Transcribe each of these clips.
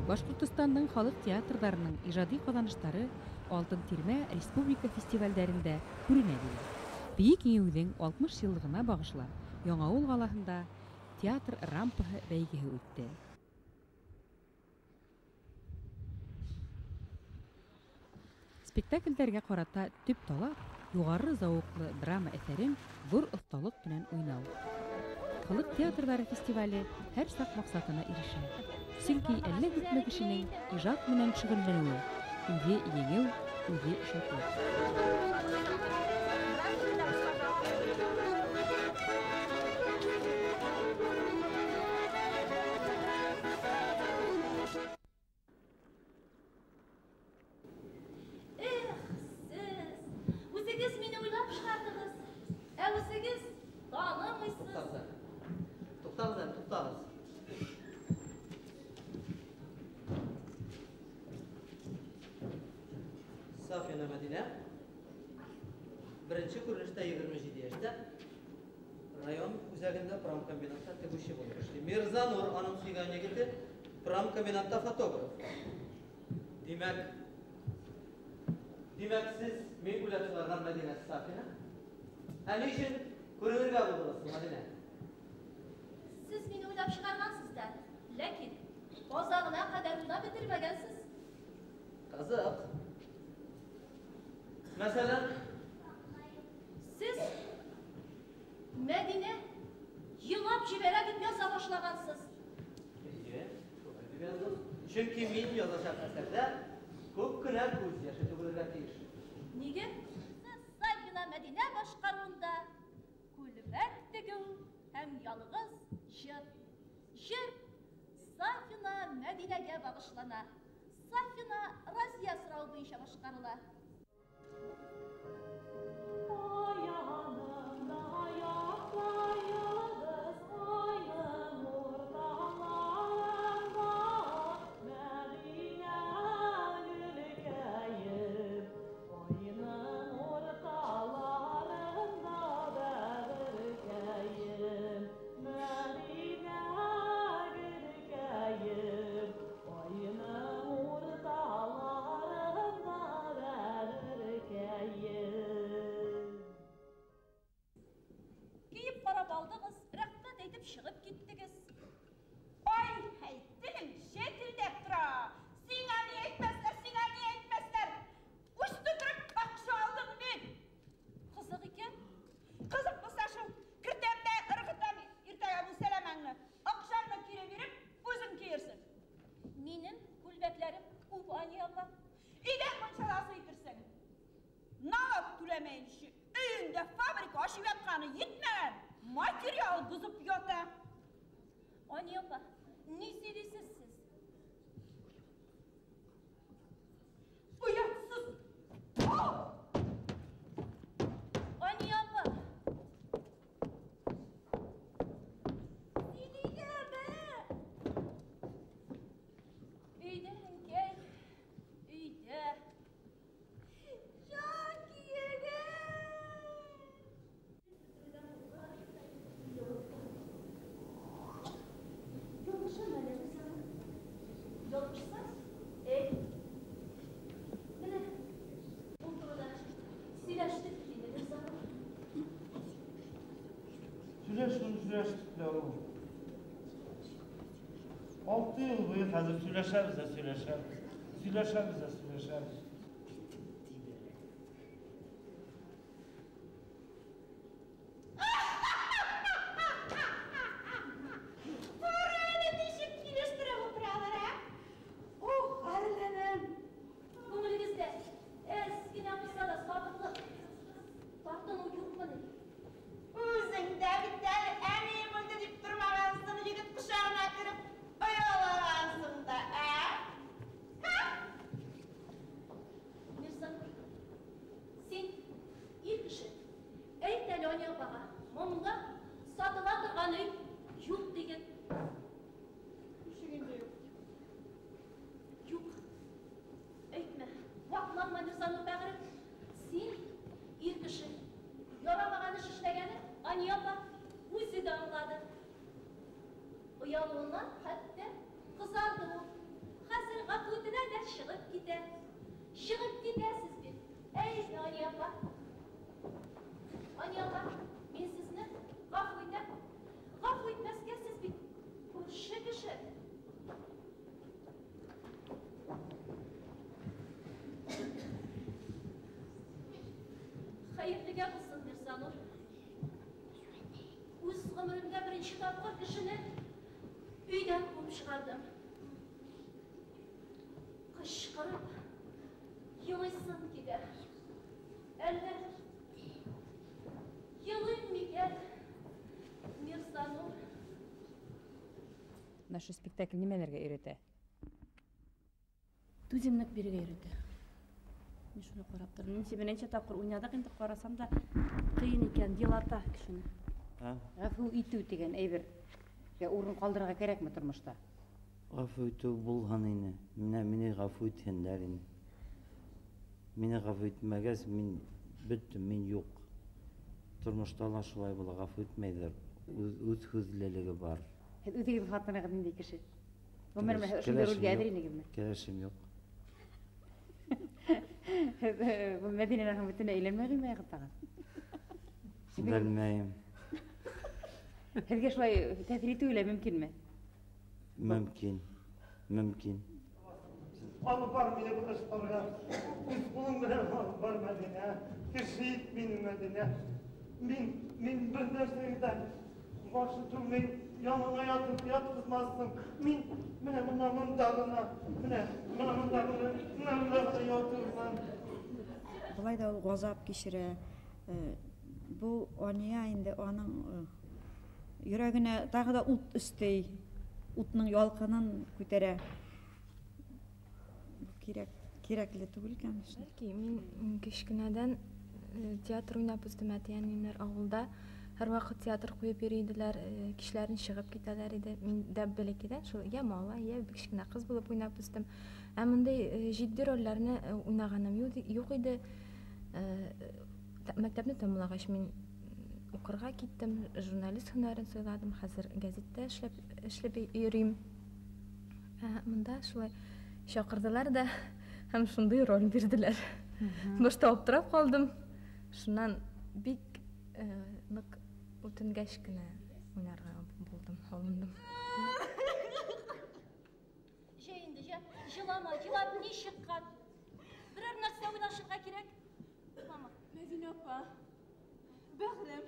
Башҡортостандың халыҡ театрҙарының ижади ҡаҙаныштары Алтын тирмә республика фестивалдәрендә күренә бирә. Бөйөк Еңеүҙең 60 йыллығына бағышлап Яңауыл ҡалаһында театр рампаһы бәйгеһе үтте. Спектаклдәргә ҡарата төп талап юғары зауыҡлы драма әҫәрен ҙур оҫталыҡ менән уйнау. Халыҡ театрҙары фестивале һәр саҡ маҡсатына ирешә. Сөнки әллә күпме кешенең ижад менән шөғөлләнеүе үҙе еңеү, үҙе шатлыҡ. Эх, сез! Үзегез мине уйлап чыгардыгыз. Ә үзегез танымыйсыз. Туктагыз әле. Туктагыз әле, туктагыз. Сафина Мәдинә беренче күренештә 27 яшьтә район үзәгендә промкомбинатта тегүче булып эшли. Мирзанур аның сөйгән егете промкомбинатта фотограф. Димәк, димәк сез мин уйлап чыгарган Мәдинә Сафина. Ә ни өчен күренергә булдыгыз, Мәдинә? Сез мине уйлап чыгаргансыз да, ләкин азагына кадәр уйлап бетермәгәнсез. Кызык. Мәсәлән, Сез Мәдинә елап җибәрә дип яза башлагансыз. Әйе, шулай дип яздым. Чөнки мин язачак әсәрдә күп кенә күз яше түгелергә тиеш. Нигә? Сафина Мәдинә башкаруында күлмәк тегү һәм ялгыз җыр. Җыр Сафина Мәдинәгә багышлана. Сафина Разия сорауы буенча башкарыла. Киеп карап алдыгыз, рәхмәт әйтеп чыгып киттегез. Ай, һәй, телең четелдәп тора. Сиңа ни әйтмәсләр, сиңа ни әйтмәсләр. Уч тутырып акча алдың бит. Кызык икән. Кызык булса шул, кертәм дә ыргытам иртәгә бу сәләмәңне. Акчаңны кире биреп, үзең киерсең. Минем күлмәкләрем күп, Ания апа. Өйдән мунчаласы итерсең. Налог түләмәенчә өеңдә фабрика ачып ятканы етмәгән, материал бозып ята. Ания апа, ни сөйлисез сез? Оятсыз. Ания апа! Сөйләмә. Өйдә, әнкәй, өйдә. Җан киергә. Ялгышам әле, Рузана. Ялгышсам, әйт. Менә ул турыда сөйләштек инде, Рузана. Сөйләштем, сөйләштек тә ул. 6 ел буе хәзер сөйләшәбез дә сөйләшәбез. Сөйләшәбез дә сөйләшәбез. Кара әле ничек килештереп утыралар, ә? Ух, әрләнәм. Күңелегездә әз генә булса да сабырлык, тартыну юкмыни? Үзең дә бит әле әнием үлде дип тормагансың, егет кочагына кереп оялагансың да, ә? Һа? чыгып китә. Чыгып китәсез бит. Әй, Ания апа. Ания апа, мин сезне гафу итәм. Гафу итмәскә сез бит күрше кеше. Хәерлегә булсын, Мирзанур. Үз гомеремдә беренче тапкыр кешене өйдән куып чыгардым. Кычкырып елыйсым килә. Әллә елыйм микән, Мирзанур? Менә шу спектакль нимәләргә өйрәтә? Түземлек бирергә өйрәтә. Мин шуны карап тордым. Мин берничә тапкыр уйнадык инде, карасам да кыен икән, елата кешене. Гафу итү дигән әйбергә урын калдырырга кирәкме тормышта? Гафу итү булган инде. Менә мине гафу иткәннәр инде. Мине гафу итмәгәс, мин беттем, мин юк. Тормышта ла шулай була, гафу итмәйҙәр. Үҙ һүҙлелеге бар. Һеҙ үҙегеҙ хатыныгыҙ ниндәй кеше? Ғүмер менән ошондай ролгә әҙер инегеҙме? Кәләшем юҡ. Һеҙ Мәҙинәнән һуң бөтөнләй өйләнмәй ҡуймайһығыҙ тағы? Белмәйем. Һеҙгә шулай тәьҫир итеүе лә мөмкинме? Мөмкин, мөмкин. Алып бар мине кылычларга. Үҙ ҡулың менән алып бар, Мәҙинә. Кеше ит мине, Мәҙинә. Мин бер нәрсәгә дә башы түгмәй, яныңа ятып ятҡыҙмаҫһың. Мин менә бына монда ғына, менә бына монда ғына, менә монда ғына ятырмын. Былай да ул ғазап кисерә. Бу Ания инде аның йөрәгенә тағы да ут өстәй, утның ялҡынын күтәрә. Кирәкле түгел, конечно. Бәлки мин кечкенәдән театр уйнап үстем, әти-әниемнәр авылда һәрвакыт театр куеп йөри иделәр, кичләрен чыгып китәләр иде. Мин дә бәләкәйдән шул я малай, я кечкенә кыз булып уйнап үстем. Ә мондый җитди рольләрне уйнаганым юк иде. Мәктәпне тәмамлагач мин укырга киттем, журналист һөнәрен сайладым, хәзер гәзиттә эшләп йөрим. Монда шулай чакырдылар да һәм шундый роль бирделәр. Башта аптырап калдым. Шуннан бик нык үтенгәч кенә уйнарга булдым, алындым. Җә инде, җә, җылама, җылап ни чыккан? Берәр нәрсә уйлашырга кирәк. Мама. Мәдинә апа, бәгърем.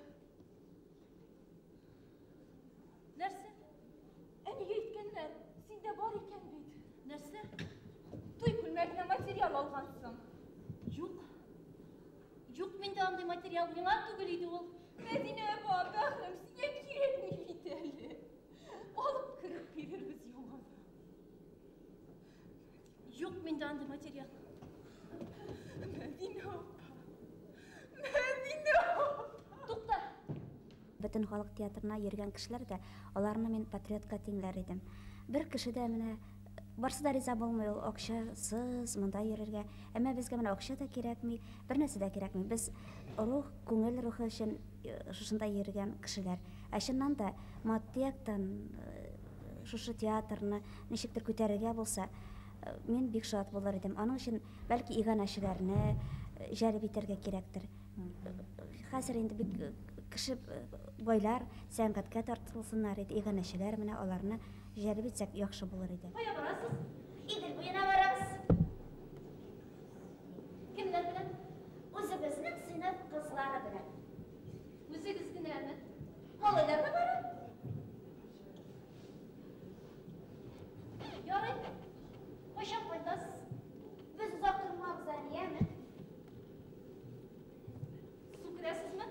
Нәрсә? Әнигә әйткәннәр, синдә бар икән бит. Нәрсә? Туй күлмәгенә материал алгансың. Юк. Юк, миндә андый материал, миңа түгел иде ул. Мәдинә апа, бәгърем, сиңа кирәкми бит әле. Алып кереп бирербез яңадан. Юк, миндә андый материал. Мәдинә апа, Мәдинә апа. Тукта. Бөтен халык театрына йөргән кешеләр дә, аларны мин патриотка тиңләр идем. Бер кеше дә менә барсы да риза булмый ул акчасыз монда йөрергә. Әмма безгә менә акча да кирәкми, бер нәрсә дә кирәкми. Без рух, күңел рухы өчен шушында йөргән кешеләр. Ә чыннан да матди яктан шушы театрны ничектер күтәрергә булса, мин бик шат булыр идем. Аның өчен бәлки иганәчеләрне җәлеп итәргә кирәктер. Хәзер инде бик кеше байлар сәнгатькә тартылсыннар иде, иганәчеләр менә аларны җәлеп итсәк яхшы булыр иде. Кая барасыз? Идел буена барабыз. Кемнәр белән? Үзебезнең сыйныф кызлары белән. Үзегез генәме? Малайлар да бара. Ярый. Кайчан кайтасыз? Без озак тормабыз, әниеме? Су керәсезме?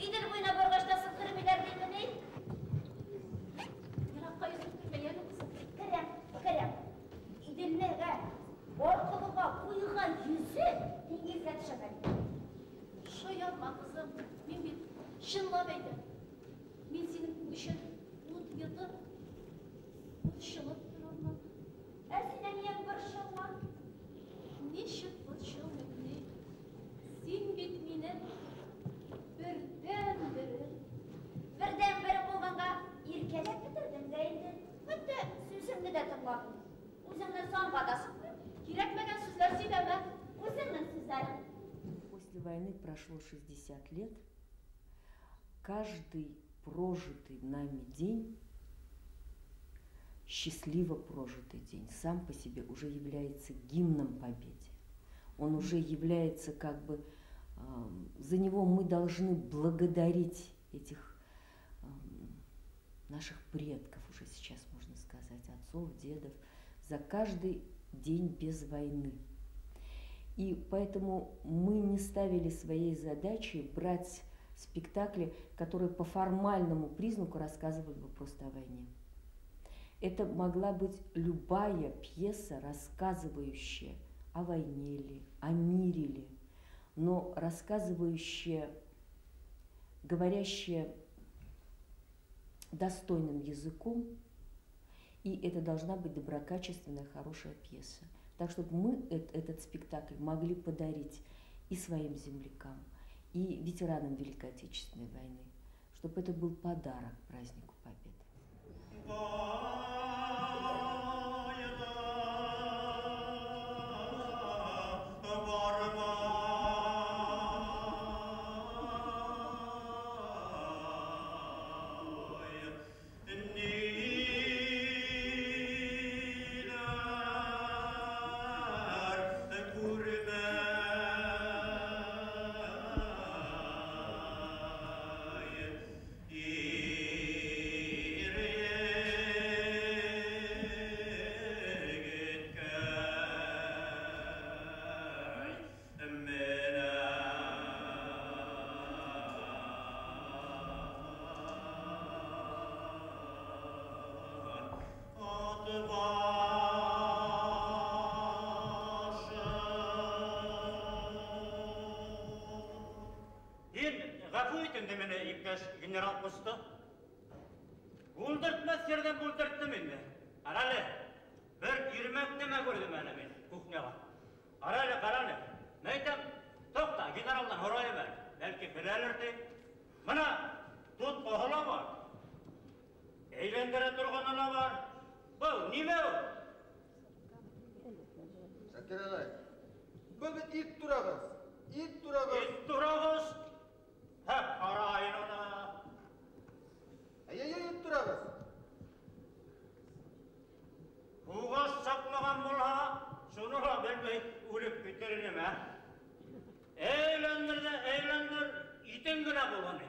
Идел буена баргач та су кермиләр димени? Еракка йөзеп кермә, яме, кызым. Керәм, керәм. Иделнегә, аркылыга куйган йөзе диңгезгә төшәгән. Шаярма, кызым. Мин бит чынлап әйтәм. Мин синең өчен ут йотып, борчылып торырмын. Ә син, әнием, борчылма. Ничек борчылмыйм ни? Син бит минем бердән-берем. Бердән-берем булганга иркәләп бетердем дә инде. Хәтта сүземне дә тыңламыйм. Үзеңне санга да сукмыйм. Кирәкмәгән сүзләр сөйләмә. Үзеңнең сүзләрең. После войны прошло 60 лет. Каждый прожитый нами день, счастливо прожитый день, сам по себе уже является гимном победе. Он уже является как бы, за него мы должны благодарить этих наших предков, уже сейчас можно сказать, отцов, дедов, за каждый день без войны. И поэтому мы не ставили своей задачей брать спектакли, которые по формальному признаку рассказывали бы просто о войне. Это могла быть любая пьеса, рассказывающая о войне ли, о мире ли, но рассказывающая, говорящая достойным языком, и это должна быть доброкачественная, хорошая пьеса. Так, чтобы мы этот спектакль могли подарить и своим землякам, и ветеранам Великой Отечественной войны, чтобы это был подарок празднику Победы. Генерал ҡушты. Булдыртмаҫ ерҙән булдырттым инде. Ҡара әле, бер ирмәк нәмә күрҙем әле мин кухняла. Ҡара әле, ҡара әле. Мин әйтәм, туҡта, генералдан һорайым әле. Бәлки беләлер ти. Бына тотҡоһо ла бар. Әйләндерә торғаны ла бар. Был нимә ул? Шакир ағай, был бит ит турағыс. Ит турағыс. Ит турағыс. Һә, ҡарайын уны. Әй, ит турағыс. Һуғыш сыҡмаған булһа, шуны ла белмәй үлеп китер инем, ә? Әйләндер ҙә әйләндер, итең генә булһын инде.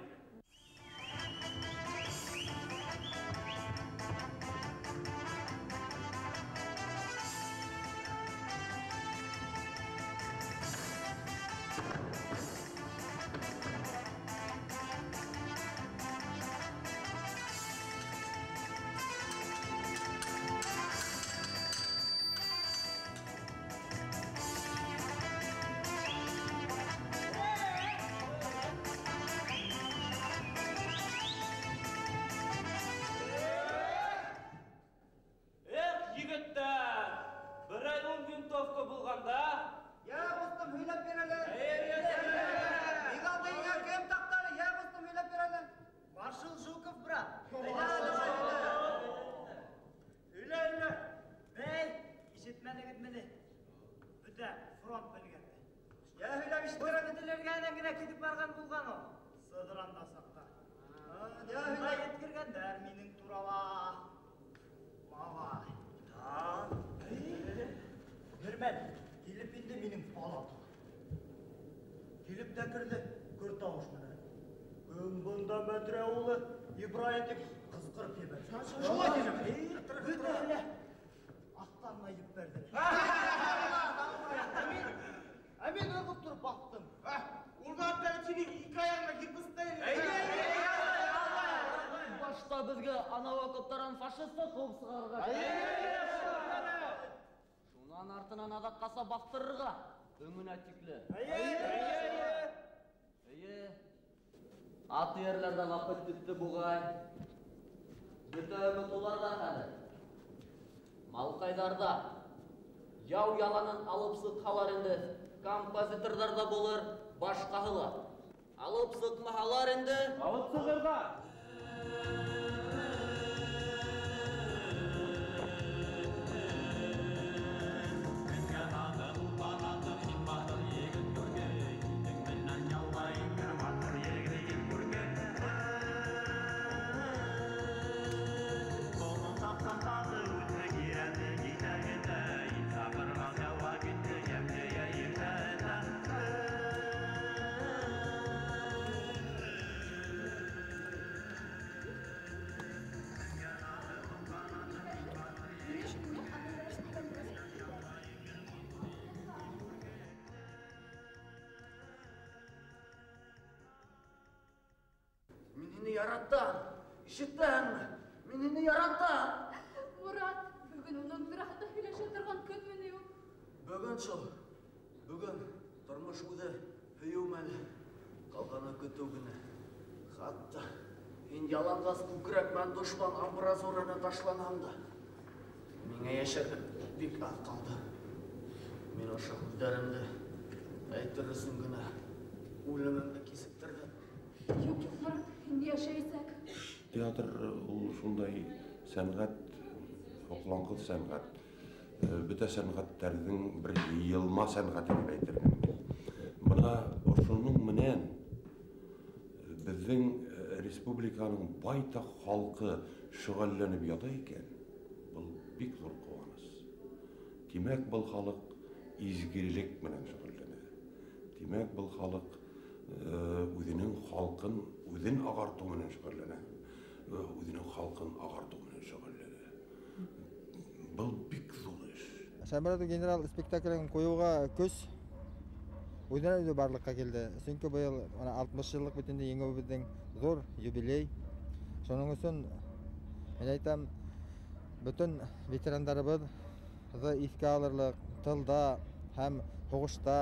Баҫтырырға өңөнә тикле. Эйе. Ат эйәрләрҙә ваҡыт бөттө буғай. Бөтә өмөт уларҙа хәҙер. Малҡайҙарҙа яу яланын алып сыҡһалар инде, композиторҙар ҙа булыр, башҡаһы ла. Алып сыҡмаһалар инде, алып сығырға. яратам. Ишетәңме? Мин һине яратам. Мурат, бөгөн уның тураһында һөйләшә торған көнмө ни ул? Бөгөн шул. Бөгөн тормош үҙе һөйөү мәле. Ҡалғаны көтөү генә. Хатта һин яланғас күкрәк менән дошман амбразурына ташланһаң да, миңә йәшәргә бик аҙ ҡалды. Мин ошо һүҙҙәремде әйтер өсөн генә үлемемде кисектерҙем. Юҡ, юҡ, Мурат, һин йәшәйәсәк. Театр ул шундай сәнғәт, һоҡланғыҙ сәнғәт. Бөтә сәнғәттәрҙең бер йыйылма сәнғәте тип әйтермен. Бына ошоноң менән беҙҙең республиканың байтаҡ халҡы шөғөлләнеп ята икән, был бик ҙур ҡыуаныс. Тимәк, был халыҡ изгелек менән шөғөлләнә. Тимәк, был халыҡ үҙенең халҡын үҙен ағартыу менән шөғөлләнә. Үҙенең халҡын ағартыу менән шөғөлләнә. Был бик ҙур эш. Шайморатов генерал спектаклен ҡуйыуға көс үҙенән үҙе барлыҡҡа килде. Сөнки быйыл 60 йыллыҡ бит инде еңеүебеҙҙең ҙур юбилей. Шуның өсөн мин әйтәм, бөтөн ветерандарыбыҙҙы иҫкә алырлыҡ, тылда һәм һуғышта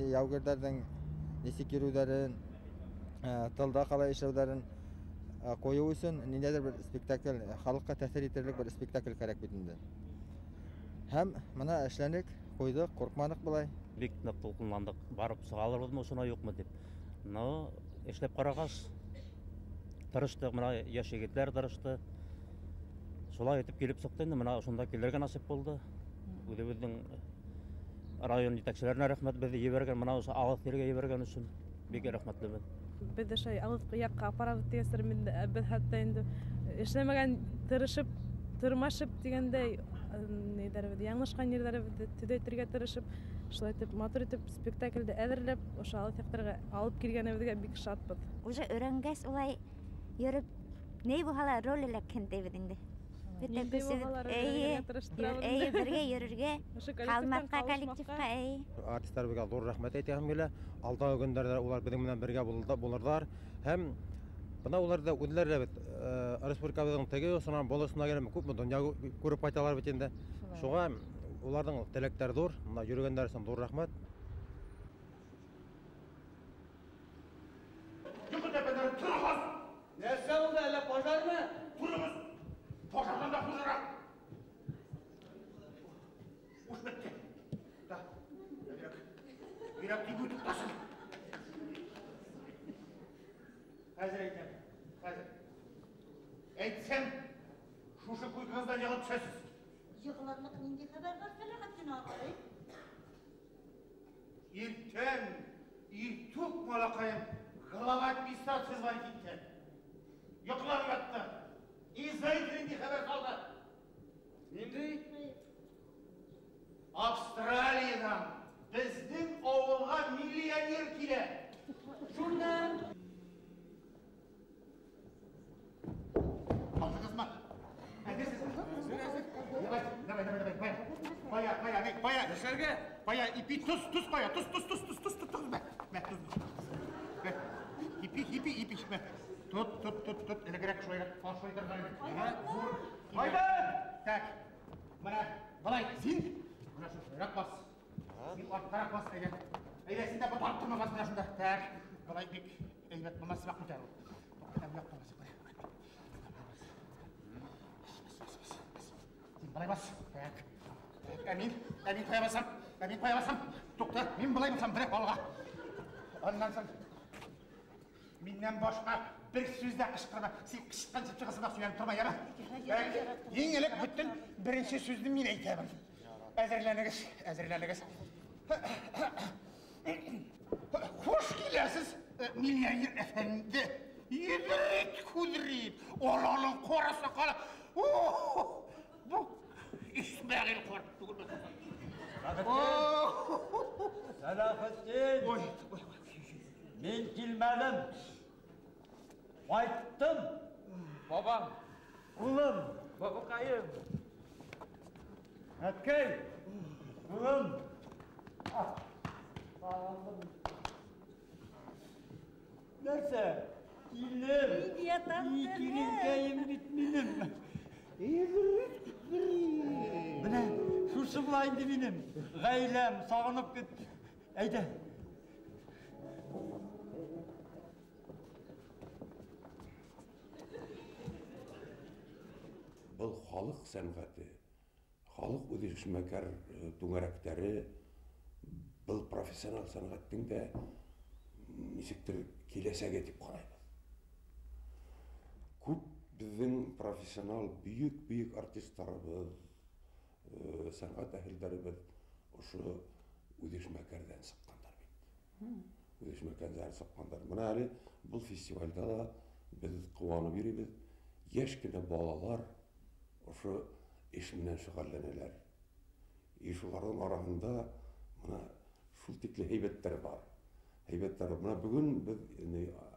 яугирҙәрҙең нисек йөрөүҙәрен, тылда ҡалай эшләүҙәрен ҡуйыу өсөн ниндәйҙер бер спектакль, халыҡҡа тәьҫир итерлек бер спектакль кәрәк бит инде. Һәм бына эшләнек, ҡуйҙыҡ, ҡурҡманыҡ былай. Бик ныҡ тулҡынландыҡ, барып сыға алырбыҙмы ошона, юҡмы тип. Но эшләп ҡарағас, тырыштыҡ, бына йәш егетләр тырышты. Шулай итеп килеп сыҡты инде, бына ошонда килергә насип булды. Үҙебеҙҙең район етәкселәренә рәхмәт, беҙҙе ебәргән, бына ошо алыҫ ергә ебәргән өсөн бик рәхмәтлебеҙ. Беҙ ошо алыҫ яҡҡа апарабыҙ тигәстәр, беҙ хатта инде эшләмәгән, тырышып, тырмашып тигәндәй, нейҙәребеҙ, яңылышҡан ерҙәребеҙҙе төҙәтергә тырышып, шулай итеп, матур итеп спектаклде әҙерләп, ошо алыҫ яҡтарға алып килгәнебеҙгә бик шатбыҙ. Уже өйрәнгәс улай йөрөп, ни булһа ла роль эләкһен тибеҙ инде. Бөтә көсөбөҙ, эйе, бергә йөрөргә, ҡалмаҫҡа коллективҡа, эйе. Артистарыбыҙға ҙур рәхмәт әйтәһем килә. Алдағы көндәрҙә улар беҙҙең менән бергә булырҙар. Һәм бына улар ҙа үҙләре лә бит республикабыҙҙың теге осонан, был осона килеп күпме донъя күреп ҡайталар бит инде. Шуға уларҙың теләктәре ҙур, бына йөрөгәндәр өсөн ҙур рәхмәт. Тороғоҙ! Нәрсә булды, әллә пожармы? Тороғоҙ! Пожарҙан да хужараҡ. Уш бөттө. Да. Йөрәк. Йөрәк тибеү туҡтасын. Хәҙер әйтәм. Хәҙер. Әйтсәм, шушы койкағыҙҙан йығылып төшәсез. Йығылырлыҡ ниндәй хәбәр бар, Сәләхетдин ағай? Иртән, иртүк малаҡайым, глава администрация звонить итте. Йоҡлап ятты. И знаете, ниндәй хәбәр ҡалды? Ниндәй? Австралиянан беҙҙең ауылға миллионер килә. Шунан. Алдығыҙмы? Әҙерһезме? Давай, давай, давай, давай, Ҡая, ҡая, ҡая, ҡая. Нишләргә? Ҡая, ипи, тоҙ, тоҙ ҡая, тоҙ, тоҙ, тоҙ, тоҙ, тоҙ, тоҙ, мә, мә, тоҙ. Мә, ипи, ипи, ипи, мә. Тот, тот, тот, тот, элегерәк шулайыраҡ, шулай торған. Ҡайҙа? Так, бына, былай, һин, бына шулайыраҡ бас. Һин арттараҡ бас, әйҙә. Әйҙә, һин дә барып торма, бас менә шунда. Так, былай бик әйбәт булмаҫ, сыбаҡ күтәр ул. Туҡта, буяҡ Һин былай бас. Так. Ә мин, ә мин ҡая басам, ә мин ҡая басам. Туҡта, мин былай басам, берәк алға. Аннан соң миннән башҡа бер сүҙ ҙә ҡысҡырма. Һин ҡысҡан чыпчыҡ сымаҡ һөйләнеп торма, яра. Иң элек бөтөн беренсе сүҙҙе мин әйтәмен. Әҙерләнегеҙ, әҙерләнегеҙ. Хуш киләсез, миллионер әфәнде. Едрит, кудрит, оланың ҡара саҡалы. Был Исмәғил ҡарт түгелме? Сәләхетдин! Ой, ой, Мин килмәнем. Ҡайттым. Бабам. Улым. Бабаҡайым. Әткәй. Улым. Нәрсә? Килем. Киленкәем бит минем. Менә шушы була инде минем. Гаиләм сагынып кит. Әйдә. Был халыҡ сәнғәте, халыҡ үҙешмәкәр түңәрәктәре, был профессионал сәнғәттең дә нисектер киләсәге тип ҡарайбыҙ. Күп беҙҙең профессионал бөйөк-бөйөк артисттарыбыҙ, сәнғәт әһелдәребеҙ ошо үҙешмәкәрҙән сыҡҡандар бит. Үҙешмәкәрҙән сыҡҡандар. Бына әле был фестивалдә лә беҙ ҡыуанып йөрөйбөҙ. Йәш кенә балалар ошо эш менән шөғөлләнәләр. И шуларҙың араһында бына шул тикле һәйбәттәр бар. Һәйбәттәр. Бына бөгөн беҙ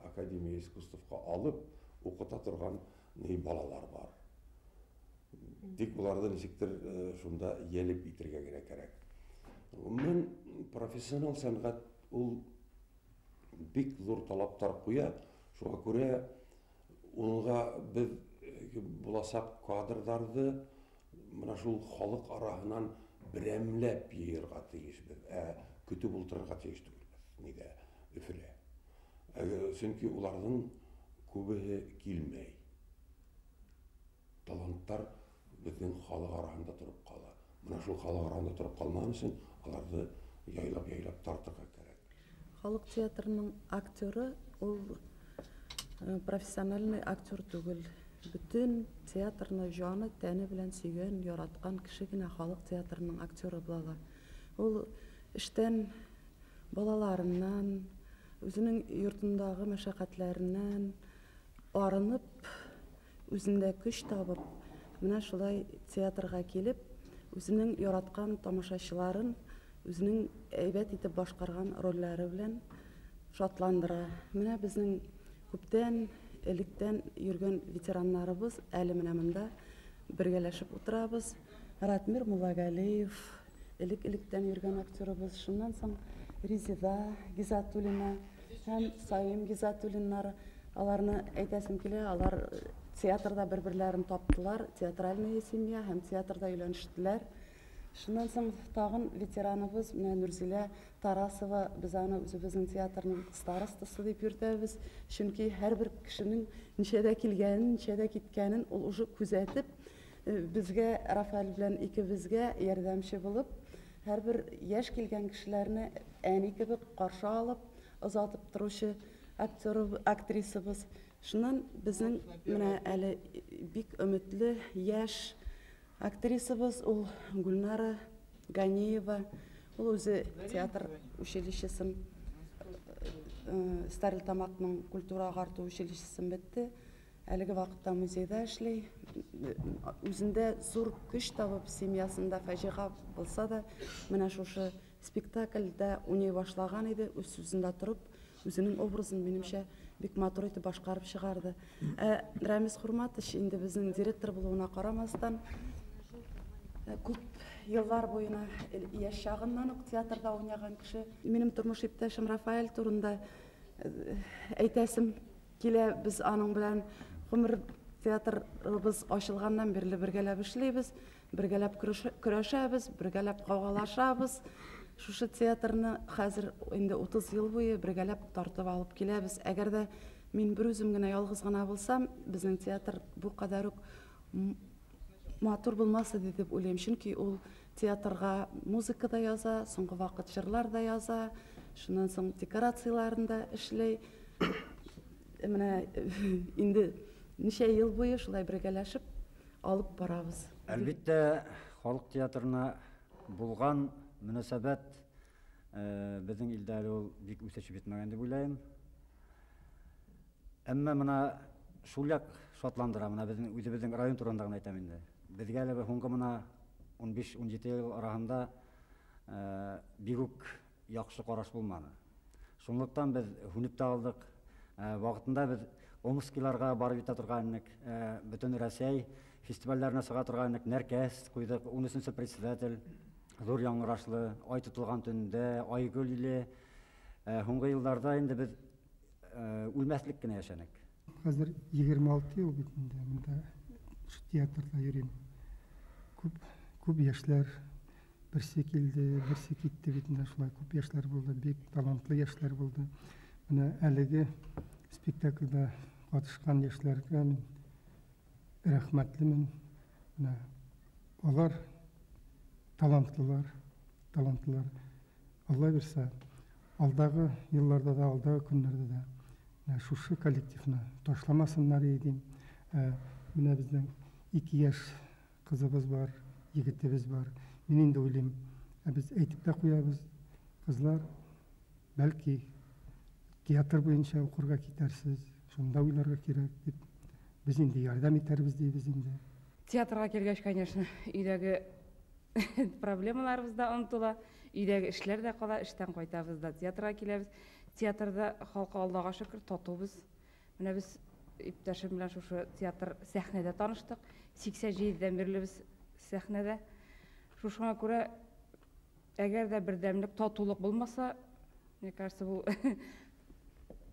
Академия искусствоға алып уҡыта торған балалар бар. Тик уларҙы нисектер шунда йәлеп итергә генә кәрәк. Ғөмүмән, профессионал сәнғәт ул бик ҙур талаптар ҡуя. Шуға күрә уға беҙ буласаҡ кадрҙарҙы бына шул халыҡ араһынан берәмләп йыйырға тейешбеҙ, ә көтөп ултырырға тейеш түгелбеҙ, ниҙә Өфөлә. Сөнки уларҙың күбеһе килмәй. Таланттар беҙҙең халыҡ араһында тороп ҡала. Бына шул халыҡ араһында тороп ҡалмаһын өсөн уларҙы яйлап-яйлап тартырға кәрәк. Халыҡ театрының актеры ул профессиональный актер түгел. Бөтөн театрны жаны, тәне белән сөйгән, яраткан кеше генә халыҡ театрының актеры була ала. Ул эштән, балаларынан, үзенең йортындағы мәшәҡәтләреннән арынып, үзендә көч табып, менә шулай театрға килеп, үзенең яраткан тамашачыларын үзенең әйбәт итеп башҡарған рольләре белән шатландыра. Менә безнең күптән электән йөргән ветераннарыбыз әле менә монда бергәләшеп утырабыз. Ратмир Муллагалиев, элек-электән йөргән актерыбыз. Шуннан соң Резида Гизатуллина һәм Саим Гизатуллиннар, аларны әйтәсем килә, алар театрда бер-берләрен таптылар, театральная семья һәм театрда өйләнештеләр. Шуннан соң тагын ветераныбыз менә Нурзилә Тарасова, без аны үзебезнең театрның старостасы дип йөртәбез, чөнки һәрбер кешенең ничәдә килгәнен, ничәдә киткәнен ул уже күзәтеп, безгә Рафаэль белән икебезгә ярдәмче булып, һәрбер яшь килгән кешеләрне әни кебек каршы алып, озатып торучы актер, актрисабыз. Шуннан безнең менә әле бик өметле яшь актрисабыз ул Гульнара Ганиева. Ул үзе театр училищесын, Стәрлетамаҡның культура ағартыу училищесын бетте. Әлеге ваҡытта музейҙа эшләй. Үҙендә ҙур көс табып, семьясында фажиға булса да, менә шушы спектакльдә уйнай башлаған иде, үҙ сүзендә тороп, үҙенең образын минемсә бик матур итеп башҡарып сығарҙы. Рәмиз Хурматович инде беҙҙең директор булыуына ҡарамаҫтан, күп йыллар буйына йәш чағынан уҡ театрҙа уйнаған кеше. Минең тормош иптәшем Рафаэль турында әйтәсем килә. Беҙ аның белән ғүмер театрыбыҙ асылғандан бирле бергәләп эшләйбеҙ, бергәләп көрәшәбеҙ, бергәләп ҡауғалашабыҙ. Шушы театрны хәҙер инде 30 йыл буйы бергәләп тартып алып киләбеҙ. Әгәр ҙә мин бер үҙем генә ялғыҙ ғына булсам, беҙҙең театр был ҡәҙәр үк матур булмас ине тип уйлайым. Сөнки ул театрға музыка да яза, һуңғы ваҡыт йырлар ҙа яза, шунан һуң декорацияларын да эшләй. Менә инде нисә йыл буйы шулай бергәләшеп алып барабыҙ. Әлбиттә, халыҡ театрына булған мөнәсәбәт беҙҙең илдә әле ул бик үҫешеп етмәгән тип уйлайым. Әммә бына шул яҡ шатландыра, бына беҙҙең үҙебеҙҙең район турында ғына әйтәм инде. Беҙгә әле һуңғы бына 15-17 йыл араһында бик үк яҡшы ҡараш булманы. Шунлыҡтан беҙ һүнеп тә алдыҡ. Ваҡытында беҙ Омскиларға барып етә торған инек, бөтөн Рәсәй фестивальдәренә сыға торған инек, Нәркәс ҡуйҙыҡ, 13-нсе председатель, ҙур яңғырашлы, Ай тотолған төндә, Айгөл иле. Һуңғы йылдарҙа инде беҙ үлмәҫлек кенә йәшәнек. Хәҙер 26 йыл бит инде мында театрҙа йөрөйөм. Күп йәшләр берсе килде, берсе китте бит инде, шулай күп йәшләр булды, бик талантлы йәшләр булды. Менә әлеге спектакльдә катышкан йәшләргә мин рәхмәтлемен. Менә алар талантлылар, талантлылар. Алла бирсә, алдагы елларда да, алдагы көннәрдә дә менә шушы коллективны ташламасыннар идем. Менә безнең 2 яшь кызыбыз бар, егетебез бар. Мин инде уйлыйм, без әйтеп тә куябыз, кызлар, бәлки театр буенча укырга китәрсез, шунда уйларга кирәк дип, без инде ярдәм итәрбез дибез инде. Театрга килгәч, конечно, өйдәге проблемаларыбыз да онытыла, өйдәге эшләр дә кала, эштән кайтабыз да театрга киләбез. Театрда халкы Аллага шөкер татубыз. Менә без иптәшем белән шушы театр сәхнәдә таныштык. 87-дән бирле без сәхнәдә. Шушыңа күрә, әгәр дә бердәмлек, татулык булмаса, мне кажется, бу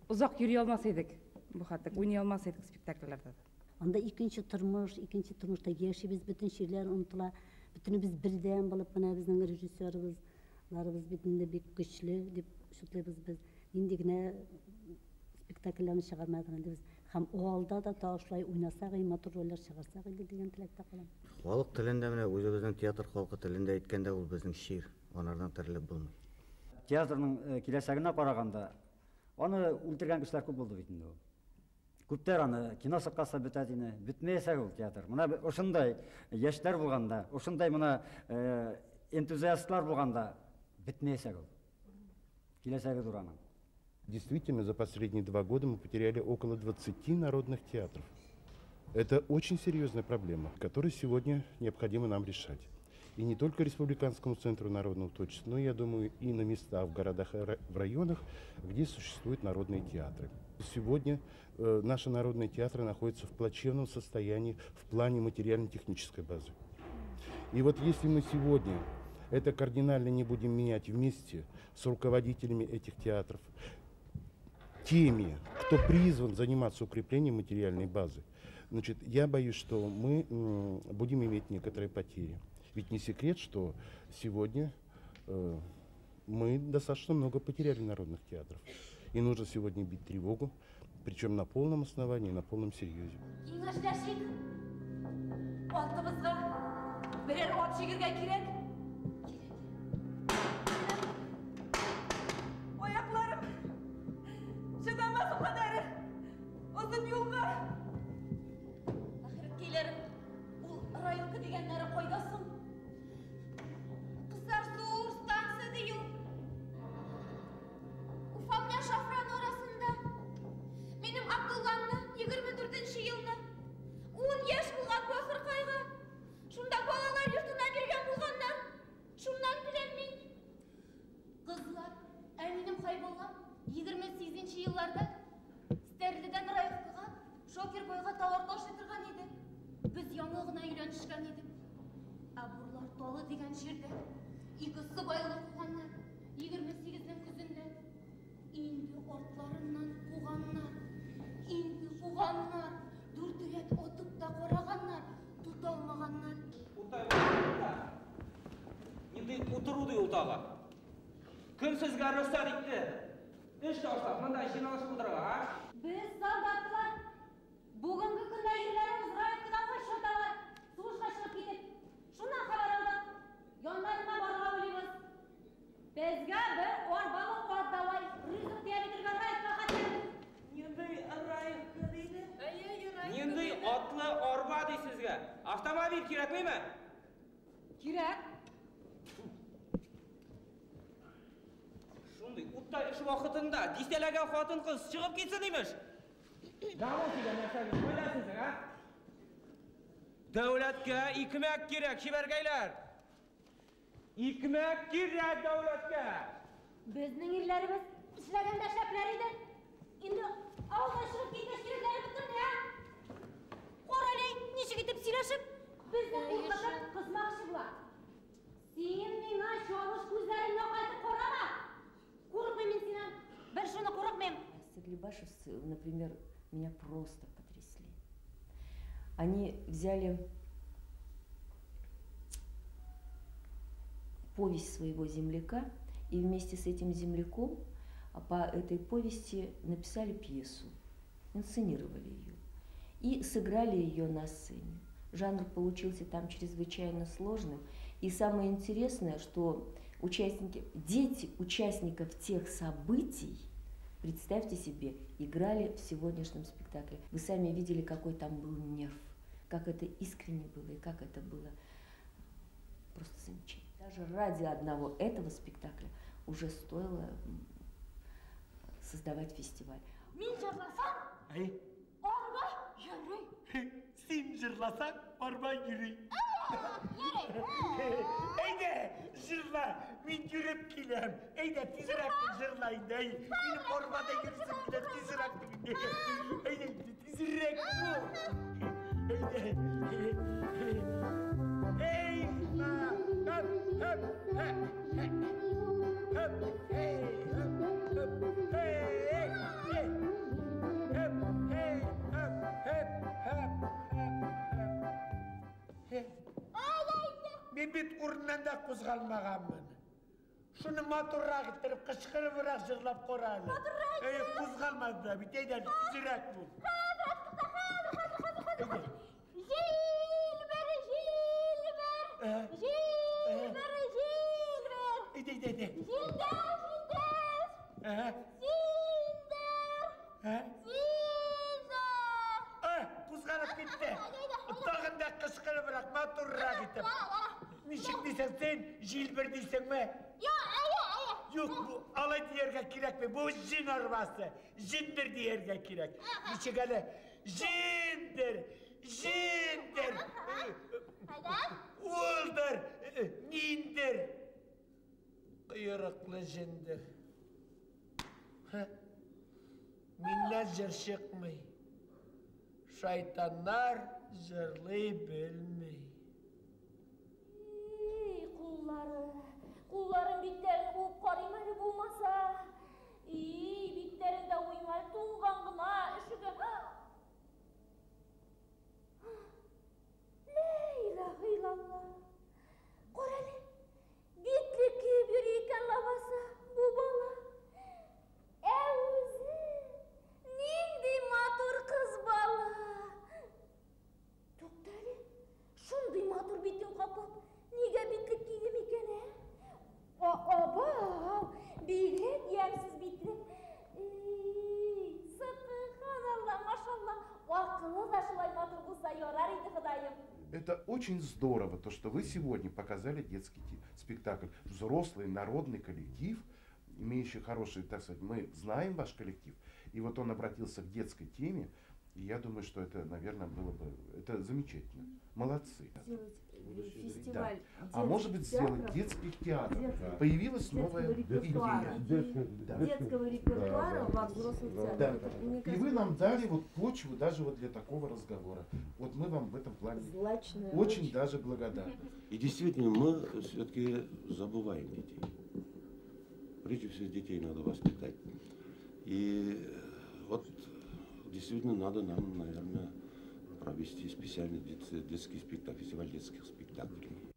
озак йөри алмас идек. Бу хәтлек уйный алмас идек спектакльләрдә. Анда икенче тормыш, икенче тормышта яшибез, бөтен чирләр онытыла. Бөтенебез бердәм булып, менә безнең режиссерыбыз, ларыбыз бит инде бик көчле дип шутлыйбыз без. Нинди генә спектакльләрне чыгармадык инде без. Һәм алда да тагы шулай уйнасак, матур рольләр чыгарсак инде дигән теләктә калам. Халык телендә менә үзебезнең театр халкы телендә әйткәндә ул безнең чир, анардан терелеп булмый. Театрның киләчәгенә караганда, аны үлтергән кешеләр күп булды бит инде ул. Күптәр аны кино сыккаса бетә дине, бетмәячәк ул театр. Менә ошондай яшьләр булганда, ошондай менә энтузиастлар булганда бетмәячәк ул. Киләчәге зур аның. Действительно, за последние 2 года мы потеряли около 20 народных театров. Это очень серьезная проблема, которую сегодня необходимо нам решать. И не только Республиканскому центру народного творчества, но, я думаю, и на местах, в городах, в районах, где существуют народные театры. Сегодня наши народные театры находятся в плачевном состоянии в плане материально-технической базы. И вот если мы сегодня это кардинально не будем менять вместе с руководителями этих театров, теми, кто призван заниматься укреплением материальной базы, значит, я боюсь, что мы будем иметь некоторые потери. Ведь не секрет, что сегодня мы достаточно много потеряли народных театров. И нужно сегодня бить тревогу, причем на полном основании, на полном серьезе. Кем сезгә рөхсәт итте? Эш ташлап, монда җыйналышып утырырга, а? Без солдатлар. Бүгенге көндә ирләребез районкадан качаталар. Сугышка чыгып китеп. Шуннан хәбәр алдык. Яннарына барырга уйлыйбыз. Безгә бер арбалы ат давай, ризык тия битергән районка хәтле. Нинди районка диде? Нинди атлы арба ди сезгә? Автомобиль кирәкмиме? Кирәк. Утта эш вакытында дистәләгән хатын-кыз чыгып китсен имеш. Намус дигән нәрсәне кайда сезнең, а? Дәүләткә икмәк кирәк, чибәркәйләр. Икмәк кирәк дәүләткә. Безнең ирләребез эшләгәндә эшләпләр иде. Инде авылдан чыгып киткәч кирәкләре бетте, а? Кара әле, ничек итеп сөйләшеп, безне куркытып кызмакчы була. Син миңа чалыш күзләреңне кайтып карама. Курыкмыйм мин синнән. Бер шуны курыкмыйм. Стерлибашевцы, например, Меня просто потрясли. Они взяли повесть своего земляка и вместе с этим земляком по этой повести написали пьесу, инсценировали ее и сыграли ее на сцене. Жанр получился там чрезвычайно сложным. И самое интересное, что участники, дети участников тех событий, представьте себе, играли в сегодняшнем спектакле. Вы сами видели, какой там был нерв, как это искренне было и как это было просто замечательно. Даже ради одного этого спектакля уже стоило создавать фестиваль. Мин җырласам, арба йөри. Син җырласаң, арба йөри. Йөри. Әйдә, җырла, мин йөреп киләм. Әйдә, тизрәк җырла инде. Минем арбада йөрисем килә, тизрәк. Әйдә, тизрәк бул. Әйдә. Эй, хөп, хөп, хөп, хөп, эй, хөп, хөп, эй, эй, хөп, эй, хөп, хөп, хөп, хөп. Мин бит урыннан да кузгалмаганмын. Шуны матуррак иттереп, кычкырыбрак җырлап кара әле. Матуррак Эй, кузгалмады да бит, әйдә, тизрәк бул. Хәзер, хәзер, хәзер, хәзер, хәзер. Җилбер, җилбер, җилбер, җилбер. Әйдә, әйдә, әйдә. Җилдә, җилдә. Синдер. Синдер. Кузгалып китте. Тагын да кычкырыбрак, матуррак итеп. Ничек дисең син, җилбер дисеңме? Юк, әйе, әйе. Юк, бу алай дияргә кирәкми. Бу җен арбасы. Җендер дияргә кирәк. Ничек әле? Җендер, җендер. Улдыр, ниндер. Койрыклы җендер. Миннән җыр чыкмый. Шайтаннар җырлый белми. Ий, куллары, кулларын битләрен уып карыйм әле булмаса. Ий, битләрен дә уйым әле, туңган гына, өшегән. Лә илаһа иллаллаһ. Кара әле, битлек киеп йөри икән лабаса бу бала. Ә үзе нинди матур кыз бала. Тукта әле, шундый матур битен каплап, нигә битлек киде микән, ә? Абау, бигрәк ямьсез битлек. Эй, сөбханалла, машалла, акылы да шулай матур булса ярар иде, Ходаем. Это очень здорово, то, что вы сегодня показали детский спектакль. Взрослый народный коллектив, имеющий хороший, так сказать, мы знаем ваш коллектив. И вот он обратился к детской теме, и я думаю, что это, наверное, было бы, это замечательно. Молодцы. Сделать фестиваль Да. А может быть, сделать театров, детских театров. детских, Появилась детского новая репертуара. идея. Да. Детского репертуара во взрослых театрах. Да. Это, мне И вы кажется, нам дали вот почву даже вот для такого разговора. Вот мы вам в этом плане Злачная очень ночь. даже благодарны. И действительно, мы все-таки забываем детей. Прежде всего, детей надо воспитать. И вот действительно надо нам, наверное, провести специальный детский спектакль, фестиваль детских спектаклей.